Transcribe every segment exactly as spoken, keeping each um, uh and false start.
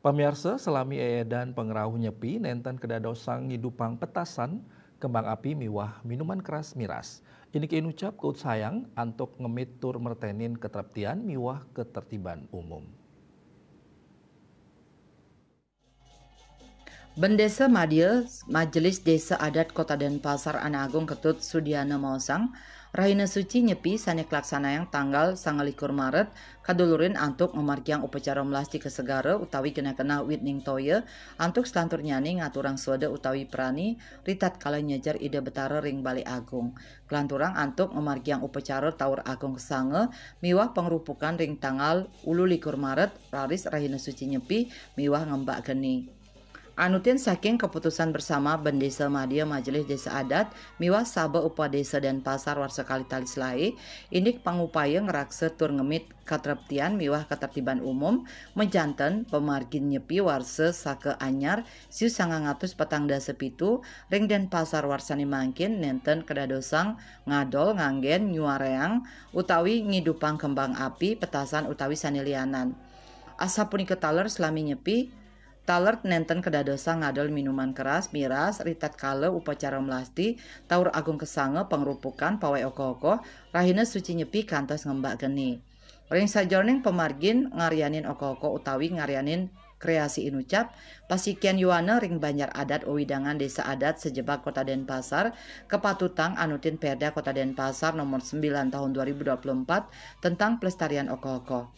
Pamiarsa, salami éédan pangrauh nyepi nénten kadadosang ngidupang petasan, kembang api miwah minuman keras miras. Indik inucap keut sayang antuk ngemit tur merténin ketreptian miwah ketertiban umum. Bendésa Madya Majelis Désa Adat Kota Denpasar Anak Agung Ketut Sudiana maosang, Rahina Suci Nyepi sané kalaksanayang tanggal sangalikur Maret kadulurin antuk ngamargiang upacara melasti kasegara utawi genah-genah wit ning toya antuk selanturnyané ngaturang swada utawi prani ritatkala nyejer Ida Betara ring Balé Agung. Kalanturang antuk ngamargiang upacara Taur Agung Kesanga miwah pangrupukan ring tanggal ulu likur Maret, raris Rahina Suci Nyepi miwah ngembak geni. Anutin saking keputusan bersama Bendésa Madya Majelis Désa Adat miwah Saba Upadésa Denpasar warsa kalih tali selaé, indik pangupaya ngraksa tur ngemit katreptian miwah katertiban umum, majanten pamargin nyepi warsa saka anyar siu sangang atus patang dasa pitu ring Denpasar warsané mangkin nénten kadadosang ngadol nganggén nyuarayang utawi ngidupang kembang api, petasan utawi sané lianan. Asapunika taler salami nyepi, taler nénten kadadosang ngadol minuman keras miras ritatkala upacara melasti Taur Agung Kesanga pangrupukan pawai okoh-okoh, Rahina Suci Nyepi kantos ngembak geni. Ring sajeroning pamargin ngaryanin okoh-okoh utawi ngaryanin kreasi inucap, pasikian yuana ring banjar adat wewidangan Désa Adat sajebag Kota Denpasar, kapatutang anutin Perda Kota Denpasar nomor sembilan tahun dua ribu dua puluh empat tentang pelestarian okoh-okoh.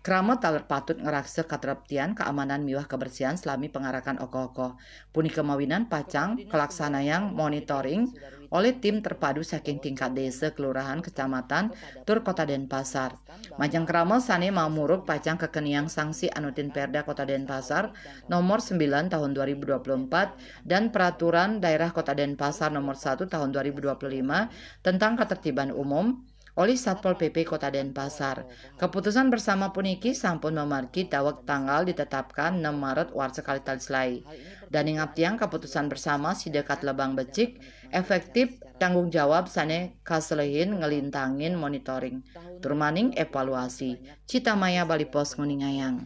Krama taler patut ngraksa katreptian, kaamanan miwah kabersihan salami pangarakan okoh-okoh. Punika mawinan pacang kalaksanayang monitoring olih tim terpadu saking tingkat désa, kelurahan, kecamatan, tur Kota Denpasar. Majeng krama sané mamurug pacang kakeniang sanksi anutin Perda Kota Denpasar nomor sembilan tahun dua ribu dua puluh empat dan Peraturan Daerah Kota Denpasar nomor satu tahun dua ribu dua puluh lima tentang Ketertiban Umum olih Satpol P P Kota Denpasar. Keputusan bersama puniki sampun mamargi daweg tanggal ditetapkan enam Maret warsa kalih tali selaé. Daning abdiang keputusan bersama sida katlebang becik, efektif, tanggung jawab sané kaselehin nglintangin monitoring, tur maning evaluasi. Citamaya Bali Post nguningayang.